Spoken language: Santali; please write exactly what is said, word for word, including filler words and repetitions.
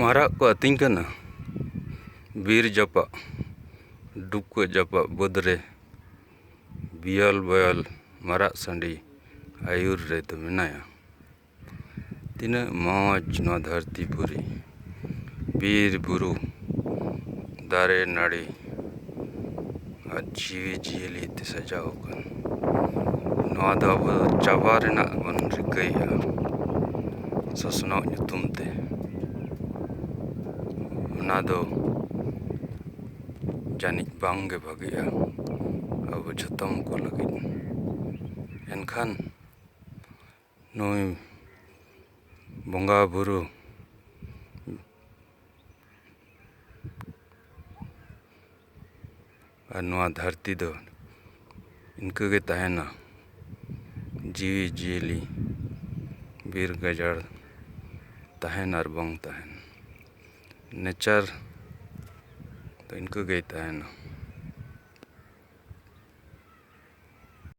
ᱢᱟᱨᱟᱜ ᱠᱚ ᱟᱹᱛᱤᱧ ᱠᱟᱱᱟ ᱵᱤᱨ ᱡᱟᱯᱟᱜ, ᱰᱩᱵᱠᱟᱹ ᱡᱟᱯᱟᱜ ᱵᱟᱹᱫᱽ ᱨᱮ᱾ ᱵᱤᱭᱚᱞ ᱵᱚᱭᱚᱞ ᱢᱟᱨᱟᱜ ᱥᱟᱺᱰᱤ ᱟᱹᱭᱩᱨ ᱨᱮᱫᱚ ᱢᱮᱱᱟᱭᱟ᱾ ᱛᱤᱱᱟᱹᱜ ᱢᱚᱡᱽ ᱱᱚᱣᱟ ᱫᱷᱟᱹᱨᱛᱤ ᱯᱩᱨᱤ, ᱵᱤᱨ ᱵᱩᱨᱩ, ᱫᱟᱨᱮ ᱱᱟᱹᱲᱤ ᱟᱨ ᱡᱤᱣᱤ ᱡᱤᱭᱟᱹᱞᱤ ᱛᱮ ᱥᱟᱡᱟᱣ ᱟᱠᱟᱱ᱾ ᱱᱚᱣᱟ ᱫᱚ ᱟᱵᱚ ᱪᱟᱵᱟ ᱨᱮᱱᱟᱜ ᱵᱚᱱ ᱨᱤᱠᱟᱹᱭᱮᱫᱼᱟ ᱥᱚᱥᱱᱚᱜ ᱧᱩᱛᱩᱢ ᱛᱮ᱾ ᱚᱱᱟ ᱫᱚ ᱡᱟᱹᱱᱤᱡ ᱵᱟᱝ ᱜᱮ ᱵᱷᱟᱜᱮᱜᱼᱟ ᱟᱵᱚ ᱡᱷᱚᱛᱚᱢ ᱠᱚ ᱞᱟᱹᱜᱤᱫ᱾ ᱮᱱᱠᱷᱟᱱ ᱱᱩᱭ ᱵᱚᱸᱜᱟ ᱵᱩᱨᱩ ᱟᱨ ᱱᱚᱣᱟ ᱫᱷᱟᱹᱨᱛᱤ ᱫᱚ ᱤᱱᱠᱟᱹ ᱜᱮ ᱛᱟᱦᱮᱱᱟ᱾ ᱡᱤᱣᱤ ᱡᱤᱭᱟᱹᱞᱤ, ᱵᱤᱨ ᱜᱟᱡᱟᱲ ᱛᱟᱦᱮᱱ ᱟᱨ ᱵᱟᱝ ᱛᱟᱦᱮᱱ, ᱱᱮᱪᱟᱨ ᱫᱚ ᱤᱱᱠᱟᱹ ᱜᱮᱭ ᱛᱟᱦᱮᱱᱟ᱾